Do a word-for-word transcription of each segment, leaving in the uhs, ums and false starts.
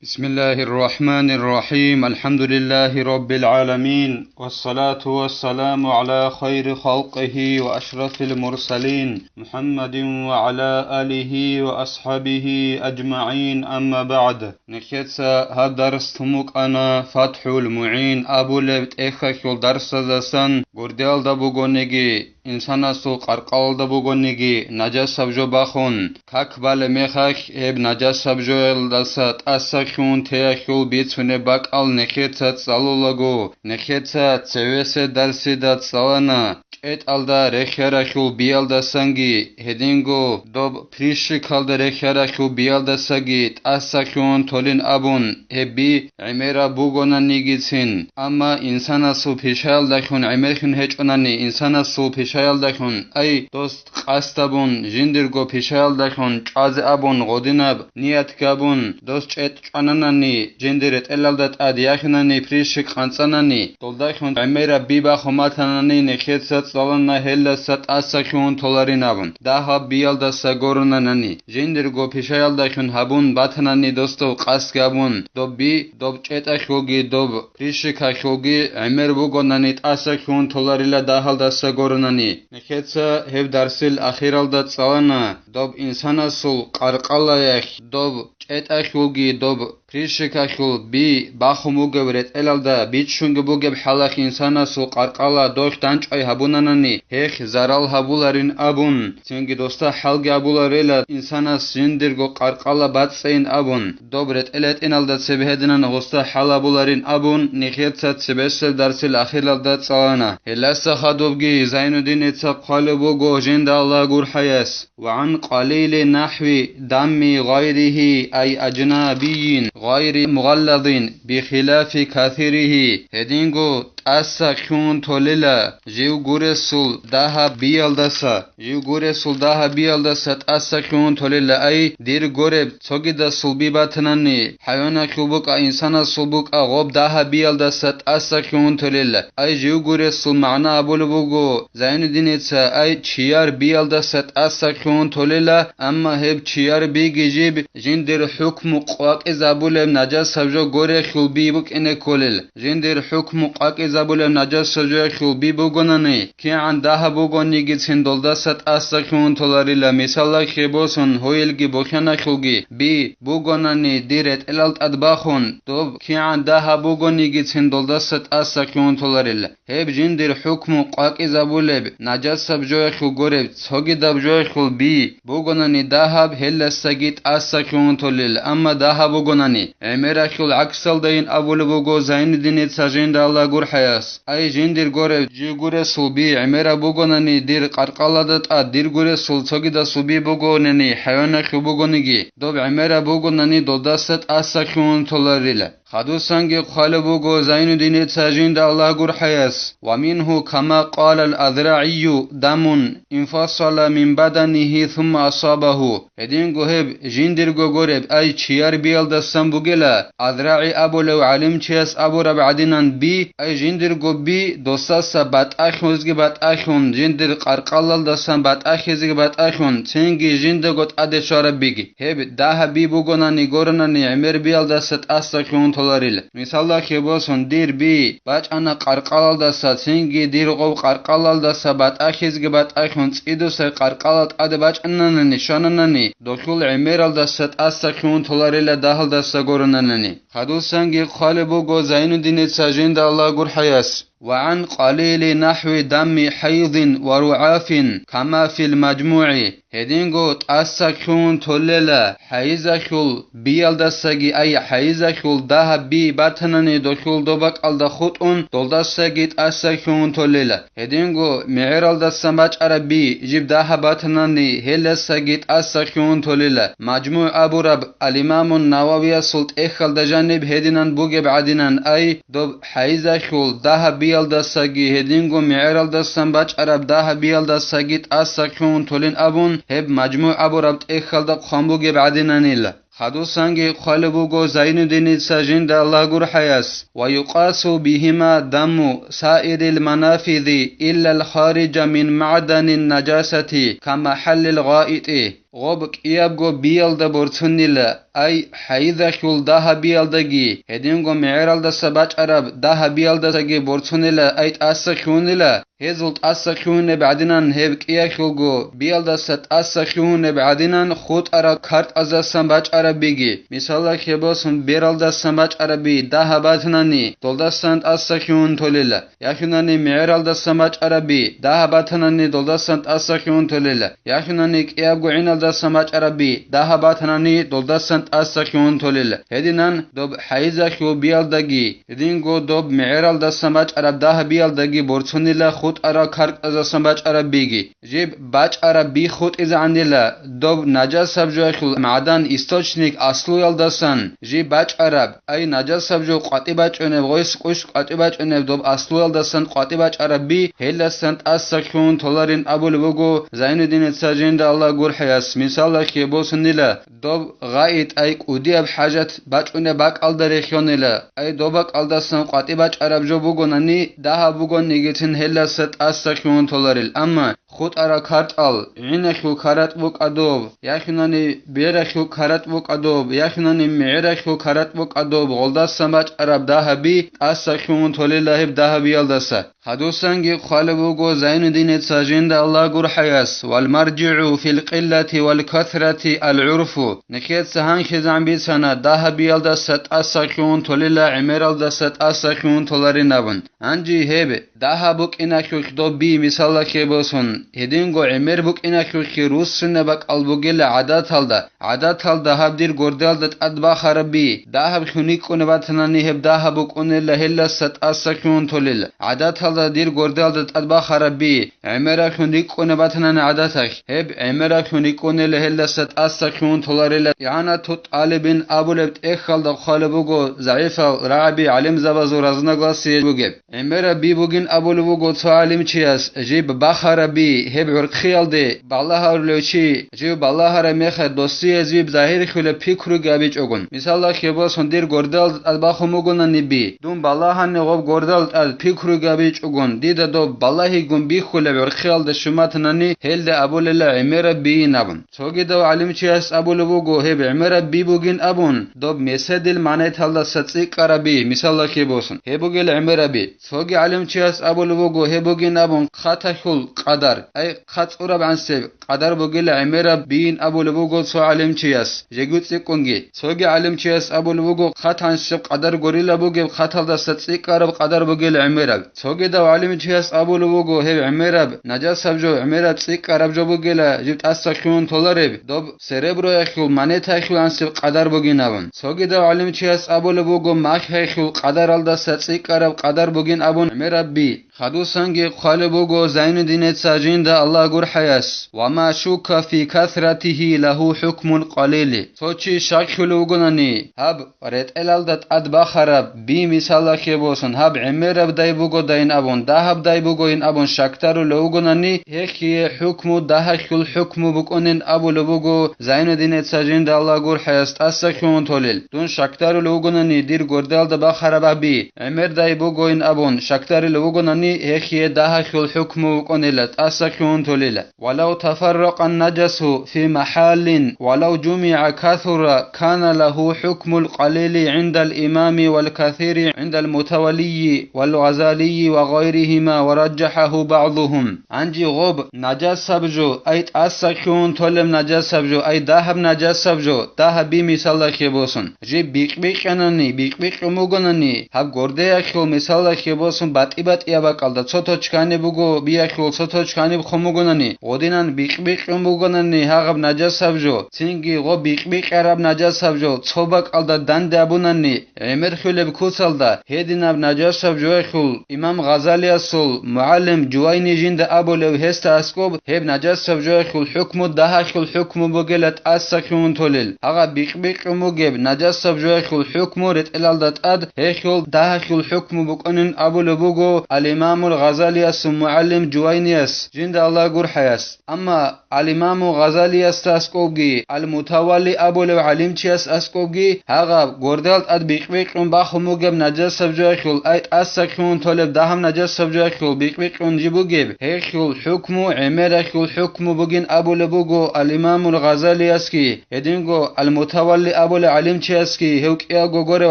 بسم الله الرحمن الرحيم. الحمد لله رب العالمين. والصلاة والسلام على خير خلقه وأشرف المرسلين محمد وعلى آله وأصحابه أجمعين. أما بعد. Нехеца гьаб дарс тумукъана ФатхӀул МугӀин абулеб тӀехьалъул дарсаздасан гурдиялда бугониги, инсанасул къаркъалалда бугониги, нажасаб жо бахун, как балеб мехалъ, гьеб нажасаб жоялдаса тӀаса хьун теялъул бицунеб бакӀал нехеца цӀалулаго, нехеца цевесеб дарсида цӀалана, чӀетӀалда рехьаралъул биялдасанги, гьединго доб прищикалда рехьаралъул биялдасаги тӀаса хьун толин абун, гьеб би гӀемераб бугонанигицин, амма инсанасул пишаялдалъун гӀемерхьун гьечӀонани, инсанасул пишаялдалъун, ай, дос къасд абун, жиндирго пишаялдалъун чӀвазе абун, гъодинаб ният гьабун, дос чӀетӀ чӀвананани, жиндир ретӀелалда тӀад яхинани, прищик къанцӀанани, долдалъун гӀемераб би бахун батанани, нехеца цӀалана гьелдаса тӀаса хьун толарин абун, дагьаб биялдаса горунанани, жиндирго пишаялдалъун гьабун батанани, досдов къасд гьабун, доб би, доб чӀетӀалъулги, доб прищикалъулги гӀемер бугонани, тӀаса хьун толарила дагьалдаса горунани. Нехеца гьеб дарсил ахиралда цӀалана, доб инсанасул къаркъалаялъ, доб чӀетӀалъулги, доб прищикалъул би бахун бугеб ретӀелалда биччунги бугеб хӀалалъ инсанасул къаркъала долъ данчӀвай гьабунанани, гьелъ зарал гьабуларин абун, цинги досда хӀалги абуларила, инсанас жиндирго къаркъала бацӀцӀейин абун, доб ретӀел-ретӀиналда цебе гьединан гъосда хӀал абуларин абун, нехеца цебесеб дарсил ахиралда цӀалана. Гьелдаса хадубги Зайнуддиница хъвалеб буго жинда Аллагь гурхӀаяс: وعن قليل نحو ذم غيره، أي أجنبي غير مغلظ، بخلاف كثيره. Гьединго тӀаса хьун толила жив гуресул дагьаб биялдаса, жив гуресул дагьаб биялдаса тӀаса хьун толила, ай, дир гореб цогидасул би батанани, хӀайваналъул букӀа, инсанасул букӀа, гъоб дагьаб биялдаса тӀаса хьун толила, ай, жив гуресул магӀна абулеб буго Зайнуддиница, ай, чияр биялдаса тӀаса хьун толила, амма гьеб чияр биги жиб жиндир хӀукму къвакӀизабулеб нажасаб жо горелъул би букӀине кколел. Жиндир хӀукму къвакӀизабулеб нажасаб жоялъул би бугонани, кигӀан дагьаб бугонигицин долдаса тӀаса хьун толарила, мисалалъе босун, гьоелги бохьаналъулги би бугонани, дир ретӀелал тӀад бахун, доб кигӀан дагьаб бугонигицин долдаса тӀаса хьун толарила. Гьеб жиндир хӀукму къвакӀизабулеб нажасаб жоялъул гореб цогидаб жоялъул би бугонани дагьаб, гьелдасаги тӀаса хьун толел, амма дагьаб бугонани, гӀемералъул гӀаксалдайин абулеб буго Зайнуддиница жинда Аллагь гурхӀаяс. Ай, жиндир гореб жив гуресул би гӀемераб бугонани, дир къаркъалада тӀад дир гуресул цогидасул би бугонани, хӀайваналъул бугониги, доб гӀемераб бугонани, долдаса тӀаса хьун толарила. Хадусанги хъвалеб буго Зайнуддиница жинда Аллагь гурхӀаяс: ومنه كما قال الأذرعي: دم انفصل من بدنه ثم أصابه. Гьединго гьеб жиндирго гореб, ай, чияр биялдасан бугела, АзрагӀи абулев гӀалимчияс абураб гӀадинан би, ай, жиндирго би досаса батӀалъунги батӀалъун, жиндир къаркъалалдасан батӀалъизеги батӀалъун, цинги жиндаго тӀаде щвараб биги. Гьеб дагьаб би бугонани, горонани, гӀемер биялдаса тӀаса хьун толарила. Мисалда, хебосун, дир би бачӀана къаркъалалдаса, цинги дир гъов къаркъалалдаса батӀахьизги батӀахьун, цӀидусай къаркъалал тӀаде бачӀананани, щвананани, долъул гӀемералдаса тӀаса хьун толарила, дагьалдаса горонанани. Хадусанги хъвалеб буго Зайнуддиница жинда Аллагь гурхӀаяс: وعن قليل نحو دم حيض ورعاف كما في المجموع. Гьединго тӀаса хьун толела хӀайизалъул биялдасаги, ай, хӀайизалъул дагьаб би батанани долъул добакӀалда хутӀун, долдасаги тӀаса хьун толела. Гьединго мегӀералдасан бачӀараб би жиб дагьаб батанани, гьелдасаги тӀаса хьун толела. МажмугӀ абураб ал-Имамун Нававиясул тӀехьалда жаниб гьединан бугеб гӀадинан, ай, доб хӀайизалъул дагьаб биялдасаги гьединго мегӀералдасан бачӀараб дагьаб биялдасаги тӀаса хьун толин абун, гьеб МажмугӀ абураб тӀехьалда хъван бугеб гӀадинанила. Хадусанги хъвалеб буго Зайнуддиница жинда Аллагь гурхӀаяс: ويقاس بهما دم سائر المنافذ إلا الخارج من معدن النجاسة كمحل الغائط. гъоб кӀиябго биялда борцунила, ай хӀайзахьул дагьабиялдаги, гьединго мегӀералдаса бачӀараб дагьабиялдасаги борцунила, ай тӀаса хьунила, гьезул тӀаса хьунеб гӀадинан гьеб кӀиялъулго биялдаса тӀаса хьунеб гӀадинан хутӀарал картӀаздасан бачӀараб биги, мисалалъе босун, бералдасан бачӀараб би дагьаб батанани, долдасан тӀаса хьун толила. Яхъинани мегӀералдасан бачӀараб би дагьаб батанани, долдасан тӀаса хьун толила. Яхъинани кӀиябго гӀиналдасан бачӀараб би дагьаб батанани, долдасан тӀаса хьун толила. Гьединан доб хӀайзахьул биялдаги, гьединго доб мегӀералдасан бачӀараб дагьабиялдаги борцунила хутӀарал картӀаздасан бачӀараб биги. Жиб бачӀараб би хутӀизегӀанила, доб нажасаб жоялъул магӀдан, источник, аслуялдасан жиб бачӀараб, ай нажасаб жо къватӀи бачӀунеб, гъойс къуш къватӀи бачӀунеб, доб аслуялдасан къватӀи бачӀараб би, гьелдасан тӀаса хьун толарин абулеб буго Зайнуддиница жинда Аллагь гурхӀаяс. Мисалалъе босунила, доб гъаитӀ, ай кӀудияб хӀажат бачӀунеб бакӀалда рехьонила, ай доб бакӀалдасан къватӀи бачӀараб жо бугонани, дагьаб бугонигицин гьелдаса тӀаса хьун толарил. Амма хутӀарал картӀал, гӀинахьул каратӀ букӀа доб, яхъинани берахьул каратӀ букӀа доб, яхъинани мегӀерахьул каратӀ букӀа доб, гъолдасан бачӀараб дагьаби тӀаса хьун толила гьеб дагьабиялдаса. Хадусанги хъвалеб буго Зайнуддиница жинда Аллагь гурхӀаяс: «Вал маржигӀу фил къиллати вал касрати ал гӀурфу». Нехеца гьанхьизан бицана дагьабиялдаса тӀаса хьун толила, гӀемералдаса тӀаса хьун толарин абун. Гьанже гьеб дагьаб букӀиналъухъ доб би мисалалъе босун, гьединго гӀемер букӀиналъухъе руссунеб бакӀал бугила гӀадаталда, гӀадаталда гьаб дир горделда тӀад бахараб би, дагьаблъун рикӀкӀунеб батанани гьеб дагьаб букӀунела гьелдаса тӀаса хьун толел, гӀадаталда дир горделда тӀад бахараб би, гӀемераблъун рикӀкӀунеб батанани гӀадаталъ, гьеб гӀемераблъун рикӀкӀунела гьелдаса тӀаса хьун толарила. ИгӀанату тӀалибин абулеб тӀехьалда хъвалеб буго загӀипал рагӀаби гӀалимзабазул разногласие бугеб. ГӀемераб би бугин абулеб буго цо гӀалимчияс, жиб бахараб би, гьеб гӀурхъиялде балагьарулев чи, жив балагьараб мехалъ досие жиб загьирлъулеб пикруги абичӀогун. Мисалалъе босун, дир гордал тӀад бахун бугонани би, дун балагьани гъоб гордал тӀад пикруги абичӀогун, дида доб балагьигун бихьулеб гӀурхъиялда щун батанани, гьелда абулела гӀемераб бийин абун. Цогидав гӀалимчияс абулеб буго гьеб гӀемераб би бугин абун, доб меседил манеталдаса цӀикӀкӀараб би, мисалалъе босун, гьеб бугел гӀемераб би. Цоги гӀалимчияс абулеб буго гьеб бугин абун хатахьул къадар, ай, хъат цӀураб гӀансеб къадар бугел гӀемераб бийин абулеб буго цо гӀалимчияс, жеги цӀикӀкӀунги. Цоги гӀалимчияс абулеб буго хъат гӀансеб къадар гурила бугеб хъаталдаса цӀикӀкӀараб къадар бугел гӀемераб. Цогидав гӀалимчияс абулеб буго гьеб гӀемераб, нажасаб жо, гӀемераб цӀикӀкӀараб жо бугела жиб тӀаса хьун толареб, доб сереброяхьул, монетаялъул гӀансеб къадар бугин абун. Цогидав гӀалимчияс абулеб буго махьаялъул къадаралдаса цӀикӀкӀараб къадар бугин абун гӀемераб би. Хадусанги хъвалеб буго Зайнуддиница жинда Аллагь гурхӀаяс: «Ва ма шукка фи касратихи лагьу хӀукмул къалили». Цо чи щаклъулев вугонани, гьаб ретӀелалда тӀад бахараб би мисалалъе босун, гьаб гӀемерабдай бугодайин абун, дагьабдай бугойин абун щакдарулев вугонани, гьехие хӀукму дагьахьул хӀукму букӀунин абулеб буго Зайнуддиница жинда Аллагь гурхӀаяс тӀаса хьун толел. Дун щакдарулев вугонани, дир гордалда бахараб гьаб би гӀемердай бугойин абун щакдарулев вугонани, гьехие дагьахьул хӀукму букӀунила, тӀаса хьун толила. ولو تفرق النجس في محل ولو جمع كثر كان له حكم القليل عند الإمام والكثير عند المتولي والغزالي وغيرهما ورجحه بعضهم. Гьанже гъоб нажасаб жо, ай тӀаса хьун толеб нажасаб жо, ай дагьаб нажасаб жо, дагьаб би мисалалъе босун. Жиб бикъ-бикъанани, бикъ-бикъун бугонани, гьаб гордеялъул мисалалъе босун батӀи-батӀияб бакӀалда цо точка гьаниб буго биялъул цо точка гьаниб хъун бугонани, гъодинан бикъ-бикъун бугонани гьагъаб нажасаб жо, цинги гъо бикъ-бикъараб нажасаб жо цо бакӀалда данде абунани, гӀемер хьулеб куцалда гьединаб нажасаб жоялъул имам Гъазалиясул мугӀалим Жувайни жинда абулев гьесда аскӀоб гьеб нажасаб жоялъул хӀукму дагьахьул хӀукму бугела тӀаса хьун толел. Гьагъа бикъ-бикъун бугеб нажасаб жоялъул хӀукму ретӀелалда тӀад гьехьул дагьахьул хӀукму букӀунин абулеб буго ал-Имамул Гъазалиясул мугӀалим Жувайнияс, жинда Аллагь гурхӀаяс. Амма Ал-Имаму Гъазалиясда аскӀобги, Ал-Мутавалли абулев гӀалимчияс аскӀобги, гьагъаб гордал тӀад бикъ-бикъун бахун бугеб нажасаб жояхъул, ай тӀаса хьун толеб дагьаб нажасаб жояхъул бикъ-бикъун жиб бугеб, гьехъул хӀукму гӀемерахъул хӀукму бугин абулеб буго Ал-Имамул Гъазалиясги, гьединго Ал-Мутавалли абулев гӀалимчиясги, гьев кӀиялго горев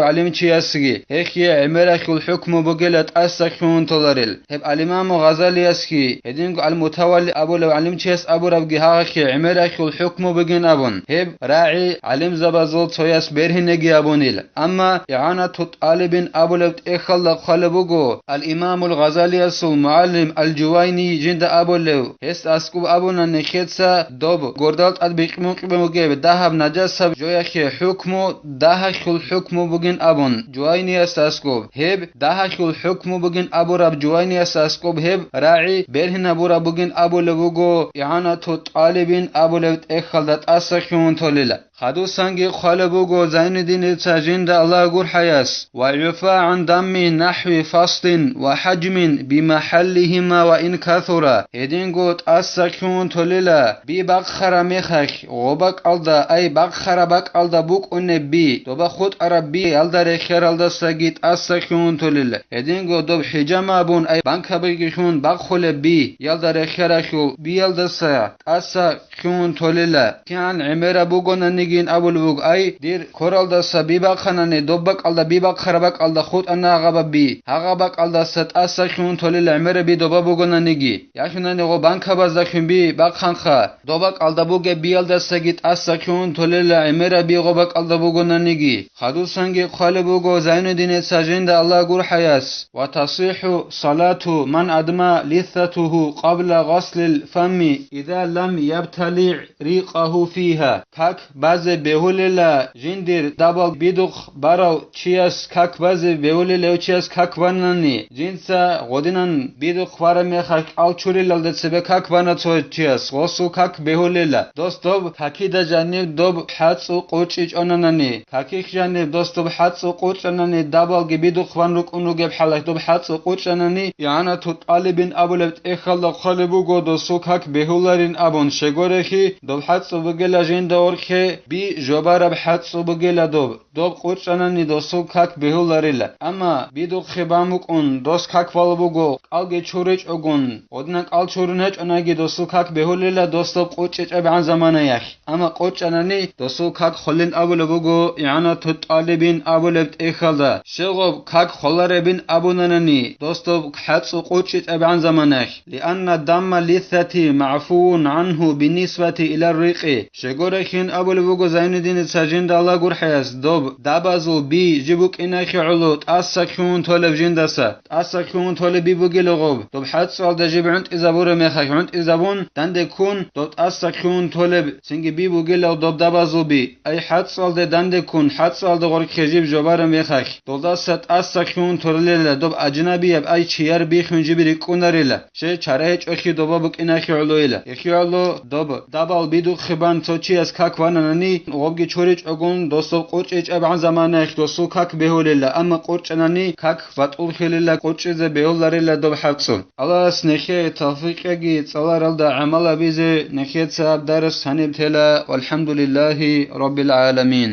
гӀалимчиясги, гьехие гӀемерахъул хӀукму бугела тӀаса хьун толарел. Гьеб Ал-Имаму Гъазалиясги, гьединго Ал-Мутавалли абулев гӀалимчияс абурабги гьагъахъе гӀемерахъул хӀукму бугин абун, гьеб рагӀи гӀалимзабазул цояс бергьинеги абунила. Амма ИгӀанату тӀалибин абулеб тӀехьалда хъвалеб буго, Ал-Имамул Гъазалиясул мугӀалим Ал-Жувайни жинда абулев, гьес аскӀуб абуна нехеца доб гордал тӀад бикъ-бикъун бугеб дагьаб нажасаб жояхъе хӀукму дагьахъул хӀукму бугин абун, Жувайниясда аскӀуб. Гьеб дагьахъул хӀукму бугин абураб Жувайниясда аскӀуб гьеб рагӀи бергьинабураб бугин абулеб буго ИгӀанату тӀалибин абулеб тӀехьалда тӀаса хьун толила. Хадусанги хъвалеб буго Зайнуддиница жинда Аллагь гурхӀаяс: «Ва юфа гӀан дамми нахӀви фасдин ва хӀажмин бимахӀаллигьима ва ин касура». Гьединго тӀаса хьун толила, би бахъараб мехалъ гъоб бакӀалда, ай бахъараб бакӀалда букӀунеб би, доба хутӀараб биялда рехералдасаги тӀаса хьун толила. Гьединго доб хӀижама абун, ай банкабиги хьун бахъулеб би, ялда рехералъул биялдаса тӀаса хьун толила. КигӀан гӀемераб бугонанигин абулеб буго, ай, дир коралдаса би бахъанани, доб бакӀалда би бахъараб бакӀалда хутӀана гьагъаб би, гьагъаб бакӀалдаса тӀаса хьун толила гӀемераб би доба бугонаниги. Ялъунани гъо банкабазда хьун би бахъанха, доб бакӀалда бугеб биялдасаги тӀаса хьун толила гӀемераб би гъо бакӀалда бугонаниги. Хадусанги хъвалеб буго Зайнуддиница жинда Аллагь гурхӀаяс: «Ва тасихӀу салату ман адма лиссатуху къабла гъаслил фамми, иза лам ябталигӀ рикъагьу фигьа». Как базе бегьулела жиндир дабал бидухъ барав чияс как базе бегьулел гьев чияс как банани, жинца гъодинан бидухъ бараб мехалъ кӀал чурилалда цебе как бана цо чияс, гъосул как бегьулела. Дос доб какида жаниб доб хӀацӀу къучӀи чӀонанани, каких жаниб дос доб хӀацӀу къучӀанани, дабалги бидухъ бан рукӀун ругеб хӀалалъ доб хӀацӀу къучӀанани, игӀанату тӀалибин абулеб тӀехьалда хъвалеб буго досул как бегьуларин абун, щегорехи, доб хӀацӀу бугела жинда орхе би жобараб хӀацӀу бугела доб. Доб къучӀанани досул как бегьуларила. Амма бидухъе бан букӀун, дос как бала буго, кӀалги чуричӀогун, гъодинан кӀал чурун гьечӀонаги досул как бегьулила, дос доб къучӀичӀебгӀан заманаялъ. Амма къучӀанани досул как холин абулеб буго игӀанату тӀалибин абулеб тӀехьалда. Щегъоб как холаребин абунанани, дос доб хӀацӀу къучӀичӀебгӀан заманаялъ. Лианна дамма лиссати магӀфувун гӀанху бинисбати илар рикъи. Щегорехин абулеб буго Зайнуддиница жинда Аллагь гурхӀаяс, доб дабазул би жиб букӀинахи гӀоло тӀаса хьун толеб жиндаса. ТӀаса хьун толеб би бугела гъоб, доб хӀацӀалда жиб гӀунтӀизабураб мехалъ гӀунтӀизабун, данде ккун, доб тӀаса хьун толеб цинги би бугела доб дабазул би. Ай хӀацӀалде данде ккун, хӀацӀалда гъоркье жиб жобараб мехалъ, долдаса тӀаса хьун толела доб аджнабияб, ай чияр бихьун жиб рикӀкӀунарила. Щай чара гьечӀолъи доба букӀинахи гӀолойила. Эхи гӀоло доб дабал бидухъе бан цо чияс как вананани, гъобги чуричӀогун, досул къучӀичӀебгӀан заманаялъ досул как бегьулела, амма къучӀанани как батӀулхьилила, къучӀизе бегьуларила доб хӀацӀу. Аллагьас нехее тавфикъ кьеги цӀаларалда гӀамал гьабизе. Нехеца гьаб дарс гьаниб тела. ВалхӀамдулиллагьи раббил гӀаламин.